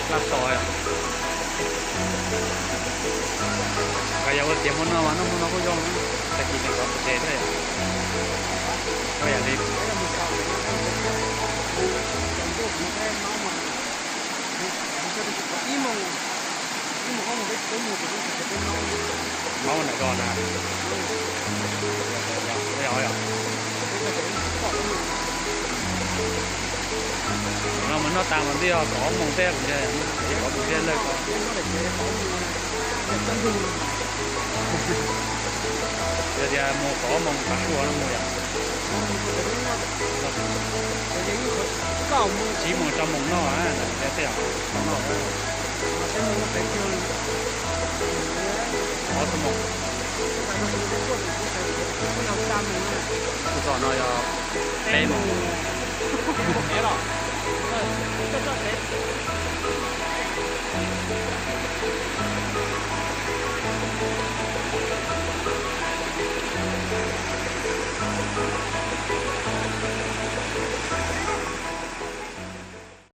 Laj tos, yog ua tiav hmo no mas noj hmo no kuj zoo, tag kis tseem kov pes tes thiab yom. Yam li maub ntawm do na. No mus noj tas mas twb yog kaum ob moos thiab, kaum ob moos thiab lawm ko. Yog tias mus kaum ob moos tav su no mus yom. Tsib moos rau moos noj, tej no noj. Ob xuab moos. Tus txom no yog peb moos.